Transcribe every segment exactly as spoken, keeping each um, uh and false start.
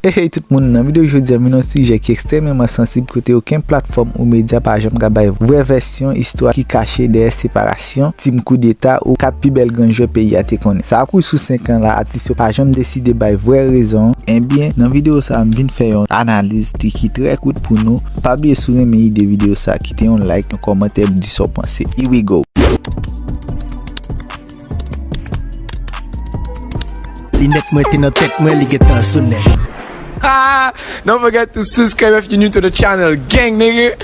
Hey, hey, tout moun, nan videyo jodi a, m vin yon sijè ki ekstrèmeman sansib, kote okenn platfòm ou medya pa janm ka bay vrè vèsyon istwa ki kache dèyè separasyon Team Koudeta ou kat pi bèl gran jwè peyi a te konnen. Sa ap kouri sou senk an la, atis yo pa janm deside bay vrè rezon. Ebyen, nan videyo sa a, m vin fè yon analiz ki, ki trè kout pou nou. Pa bliye, si w renmen ide videyo sa a, kite yon like, yon kòmantè, di sa w panse. Here we go! Linèt mwen te nan tèt mwen, li gentan sonnen. Ah, don't forget to subscribe if you're new to the channel, gang, nigga.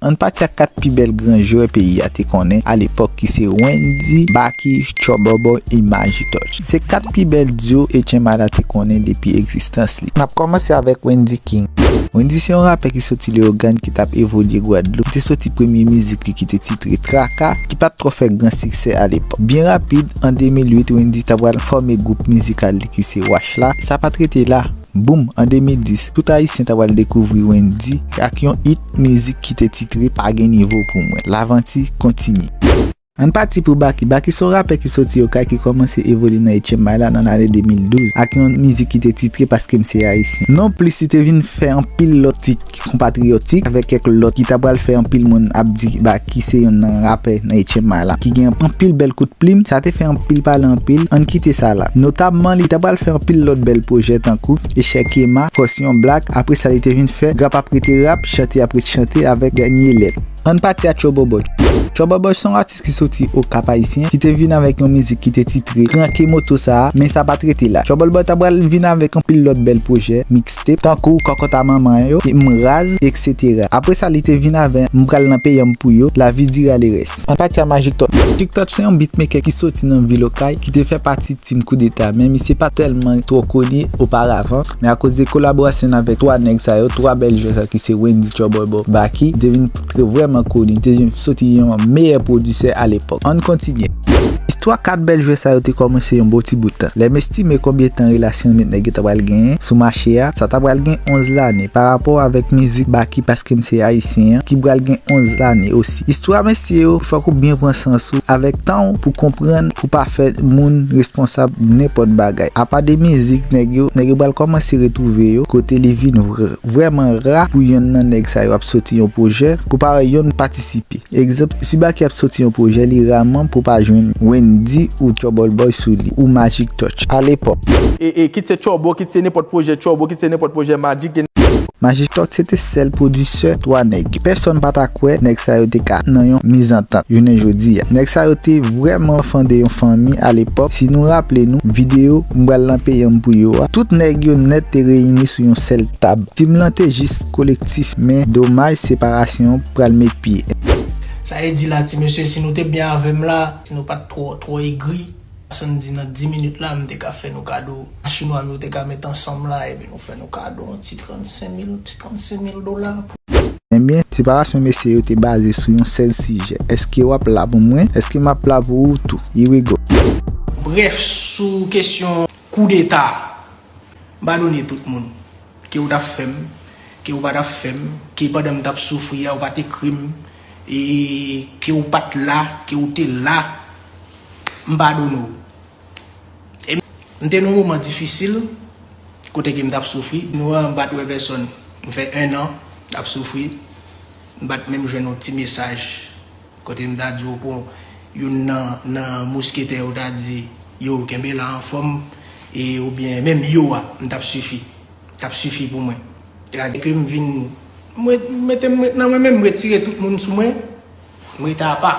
Ann pati ak kat pi bèl gran jwè peyi a te konnen alepòk, ki se Wendy, Baky, Trouble Boy e Magic Touch. Se kat pi bèl duo H M I la te konnen depi egzistans li. N ap kòmanse avèk Wendy King. Wendy se yon rapè ki soti Leyogàn, ki t ap evolye Gwadloup, ki te soti premye mizik li ki te titre Traka, ki pa t twò fè gran siksè alepòk. Byen rapid, an de mil uit, Wendy ta pral fòme gwoup mizikal li ki se Wach la. Sa pa t rete la. Boum, an de mil dis, tout Ayisyen ta pral dekouvri Wendy ak yon hit mizik ki te titre Pa gen nivo pou mwen. Lavanti kontinye. Ann pati pou Baky. Baky se yon rapè ki soti Okay, ki kòmanse evolye nan H M I la nan lane de mil douz ak yon mizik ki te titre Paske m se Ayisyen. Nonplis, li te vin fè anpil lòt tit ki konpatriyotik avèk kèk lòt ki ta pral fè anpil moun ap di Baky se yonn nan rapè nan H M I la ki gen anpil bèl kout plim. Sa te fè anpil pale anpil. Ann kite sa la. Notabman, li ta pral fè anpil lòt bèl pwojè tankou Echèk Ema, Fòs yon Blak. Apre sa, li te vin fè Rap ap rete rap, Chante ap ret chante avèk Dènye Lèt. Ann pati a Trouble Boy. Trouble Boy se yon atis ki soti Okap Ayisyen, ki te vin avèk yon mizik ki te titre Ranke moto sa a, men sa pa t rete la. Trouble Boy ta pral vin avèk anpil lòt bèl pwojè, mixtape, tankou Kòkòt a manman yo, M Raz, et cetera. Apre sa, li te vin avèk M pral nan peyanm pou yo, La vie dira le reste. Ann pati a Magic Touch. Magic Touch se yon beatmaker ki soti nan vil Okay, ki te fè pati Team Koudeta, men misye pa tèlman twò koni oparavan, men akoz de kolaborasyon l avèk twa nèg sa yo, twa bèl jwè sa yo ki se Wendy, Trouble Boy, Baky, li te vin trè vrèman koni, li te vin soti yon meyè pwodisè alepòk. Ann kontinye. Istwa kat bèl jwè sa yo te kòmanse yon bon ti bout tan. Lè m estime konbyen tan relasyon met nèg yo ta pral genyen sou mache a, sa ta pral gen onz lane, parapò avèk mizik Baky Paske m se Ayisyen an, ki pral gen onz lane osi. Istwa mesye yo, fòk ou byen pran sans ou avèk tan w pou konprann, pou pa fè moun responsab nenpòt bagay. Apa de mizik, nèg yo, nèg yo pral kòmanse retwouve yo, kote li vin vre, vrèman ra pou yonn nan nèg sa yo ap soti yon pwojè, pou pa wè yonn patisipe. Egzanp, si Baky ap soti yon pwojè, li raman pou pa jwenn Wendy ou Trouble Boy sou li, ou Magic Touch, alepòk. E, e, kit se Trouble, kit se nenpòt pwojè Trouble, kit se nenpòt pwojè Magic, gen Magic Touch se te sèl pwodisè twa nèg. Pèsonn pa ta kwè nèg sa yo te ka nan yon mizantant jounen jodi a. Nèg sa yo te vrèman fònde yon fanmi alepòk. Si nou raple nou, videyo M pral nan peyanm pou yo a, tout nèg yo nèt te reyini sou yon sèl tab. Team lan te jis kolektif, men domaj separasyon pral met pye. Sa vle di la, ti mesye, si nou te byen avè m la, si nou pa t twò, twò egri, sa n di nan dis minit la, m te ka fè nou kado. A chinwa m yo te ka met ansanm la, epi nou fè nou kado yon ti trannsenk mil, ti trannsenk mil dola. Ebyen, separasyon mesye yo te baze sou yon sèl sijè. Èske w ap la pou mwen? Èske m ap la pou ou tou? Here we go. Brèf, sou kesyon koudeta, m padone tout moun. Ke w t ap fè m, ke w pa t ap fè m, ke pandan m t ap soufri a, ou pa t ekri m, e ke w pa t la, ke w te la, m padone w. E m te nan yon moman difisil, kote ke m t ap soufri. Nou an, m pa t wè pèsonn. M fè en an ap soufri. M pa t menm jwenn yon ti mesaj. Kote m ta di w, bon, youn nan, nan mousketè yo ta di, yo, kenbe la anfòm, e, oubyen menm yo a, m t ap sifi. T ap sifi pou mwen. Gade ke m vin, mwen, mete m ret nan mwen menm, m retire tout moun sou mwen, m rete apa.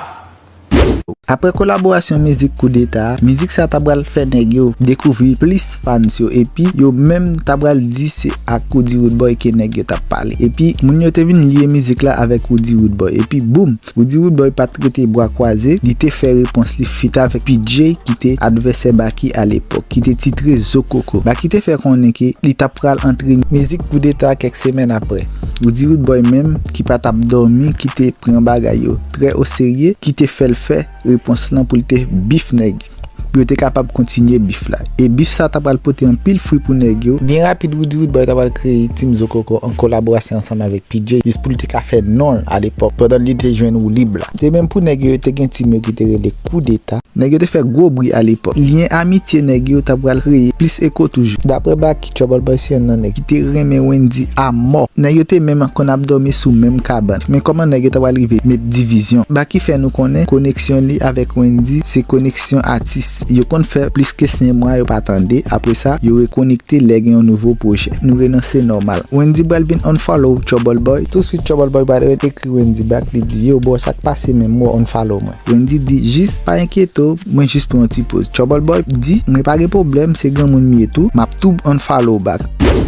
Apre kolaborasyon mizik Koudeta a, mizik sa ta pral fè nèg yo dekouvri plis fans yo, epi yo menm ta pral di se ak Roody Roodboy ke nèg yo t ap pale. Epi moun yo te vin lye mizik la avèk Roody Roodboy. Epi boum, Roody Roodboy pa t rete bra kwaze, li te fè repons li feat avèk P J ki te advèsè Baky alepòk, ki te titre Zo Koko. Baky te fè konnen ke li t ap pral antre mizik Koudeta kèk semèn apre. Roody Roodboy menm, ki pa t ap dòmi, ki te pran bagay yo trè oserye, ki te fè l fè repons lan pou l te bif nèg yo. pou yo te kapab kontinye bif la. E bif sa ta pral pote anpil fwi pou nèg yo. Byen rapid, Roody Roodboy ta pral kreye Team Zokoko an kolaborasyon ansanm avèk P J, jis pou li te ka fè non l alepòk, pandan li te jwenn woulib la. Te menm pou nèg yo, te gen team yo ki te rele Koudeta. Nèg yo te fè gwo bri alepòk. Lyen amitye nèg yo ta pral kreye plis eko toujou. Daprè Baky, Trouble Boy se youn nan nèg ki te renmen Wendyy amò. Nèg yo te menm konn ap dòmi sou menm kabann. Men kòman nèg yo ta pral rive met divizyon? Baky fè nou konnen koneksyon li avèk Wendyy se koneksyon atis. Yo konn fè plis ke senk mwa yo pa tande. Apre sa, yo rekonekte lè gen yon nouvo pwojè. Nou renanse nòmal. Wendyy pral vin unfollow Trouble Boy. Touswit Trouble Boy pral ekri Wendyy back, li di, "Yo, bro, sa k pase menm, bro, unfollow mwen." Wendyy di, "Jis pa enkyete w, mwen jis pran yon ti poz." Trouble Boy di, "Mwen pa gen pwoblèm, se granmoun m ye tou, m ap tou unfollow back."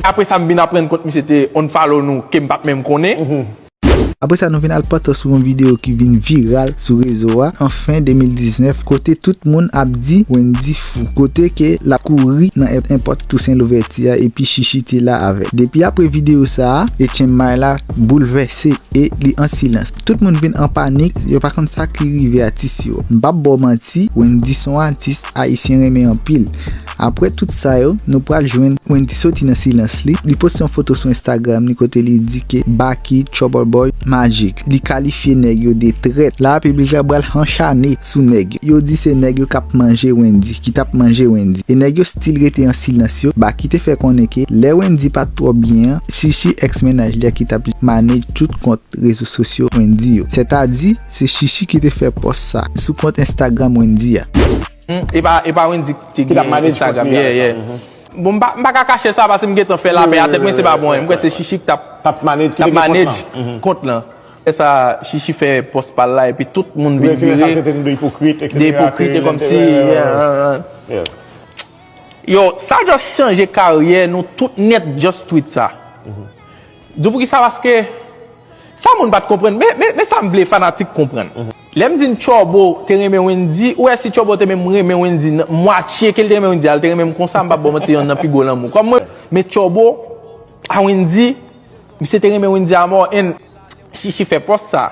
Apre sa, m vin aprann kont misye te unfollow nou, ke m pa t menm konnen. Apre sa, nou vin al pantan sou yon videyo ki vin viral sou rezo a an fen de mil diznèf, kote tout moun ap di Wendyy fou, kote ke l ap kouri nan èpòt Toussaint Louverture a, epi Chichi te la avè l. Depi apre videyo sa a, H M I la boulvèse e li an silans. Tout moun vin an panik, yo pa konn sa ki rive atis yo. M p ap ba w manti, Wendyy se yon atis ayisyen renmen anpil. Apre tout sa yo, nou pral jwenn Wendyy soti nan silans li. Li poste yon foto sou Instagram li kote li di ke Baky, Trouble Boy, Magic. Li kalifye nèg yo de trèt. La, piblik la pral anchane sou nèg yo. Yo di se nèg yo k ap manje Wendyy, ki t ap manje Wendyy. E nèg yo still rete an silans yo. Baky te fè konnen ke lè Wendyy pa t twò byen an, Chichi, ex mennaj li a, ki t ap manage tout kont rezo sosyo Wendyy yo. Sètadi, se Chichi ki te fè pòs sa sou kont Instagram Wendyy a. Hmm, e pa, e pa Wendyy ki te gen Instagram. Yeah, yeah. Bon, m pa, m pa ka kache sa paske m gentan fè lapè a tèt mwen, se pa bon. M kwè se Chichi ki t ap, t ap manage kont lan. E sa, Chichi fè pòs pa l la, epi tout moun vin vire de ipokrit, kòmsi, yeah, yeah, yeah. Yo, sa just chanje karyè nou tout nèt, just tweet sa. Di w poukisa? Paske sa moun pa t konprann. Men, men, men sa m vle fanatik konprann. Lè m di n Trouble te renmen Wendyy, ou wè si Trouble te menm renmen Wendyy, nan mwatye ke l te renmen Wendyy a, l te renmen m konsa, m p ap ba w manti, yonn nan pi gwo lanmou. Kòm mwen, men Trouble a Wendyy, misye te renmen Wendyy amò, and Chichi fè pòs sa.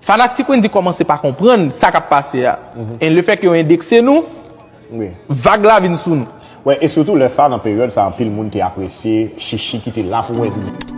Fanatik Wendyy kòmanse pa konprann sa k ap pase a. And le fè ke yo endekse nou, vag la vin sou nou. Wi, e sitou lè sa, nan peryòd sa, anpil moun te apresye Chichi ki te la pou Wendyy.